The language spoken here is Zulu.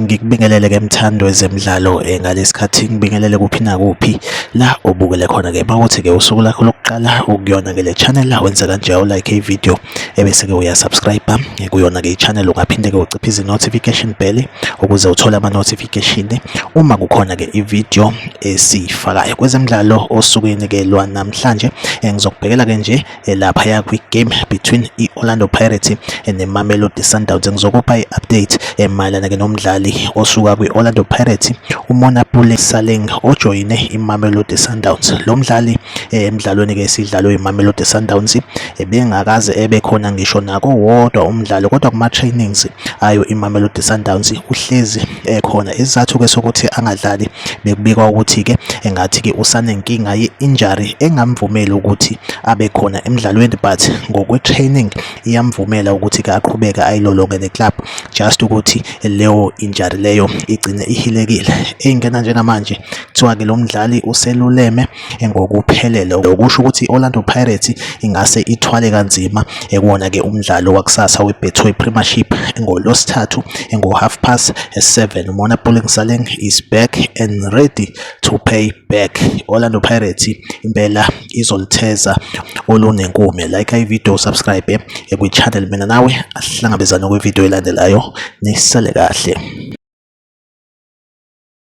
Ngikubingelele ke mthandi wezemidlalo ngalesikhathi ngibingelele kuphi nakuphi la obukele khona ke mawuthi ke usuku lakho lokuqala ukuyona ke le channel wenze kanje awulike i-video ebese ke uyasubscribe kuyona ke i-channel. Ungaphinde ke uciphize i-notification bell ukuze uthole ama-notification uma kukhona ke i-video esiyifakayo kwezemidlalo. Osukwini ke lwanamhlanje ngizokubhekela ke nje laphaya kwi-game between i-Orlando Pirates neMamelodi Sundowns. Ngizokupha i-update mayelana ke nomdlali osuka kwi-Orlando Pirates, uMonnapule Saleng, ojoyine iMamelodi Sundowns. Lo mdlali emdlalweni ke esidlalwe iMamelodi Sundowns ebengakaze ebekhona ngisho nako wodwa umdlalo, kodwa kuma-trainings ayo iMamelodi Sundowns uhlezi ekhona. Isizathu ke sokuthi angadlali, bekubikwa ukuthi ke engathi ke usanenkinga ye-injury engamvumeli ukuthi abe khona emdlalweni, but ngokwe-training iyamvumela ukuthi ke aqhubeke ayilolonge ne-club, just ukuthi leyo injury leyo igcine ihilekile. Eyingena njengamanje kuthiwa ke lo mdlali useluleme ngokuphelele, okusho ukuthi i-Orlando Pirates ingase ithwale kanzima ekuwona ke umdlalo wakusasa we-Betway Premiership ngolwesithathu ngo-7:30. UMonnapule Saleng is back and ready to pay back. Orlando Pirates impela izolitheza olunenkume. Like i-video, subscribe kwi-channel. Mina nawe asihlangabezane kwi-video elandelayo. Nisale kahle.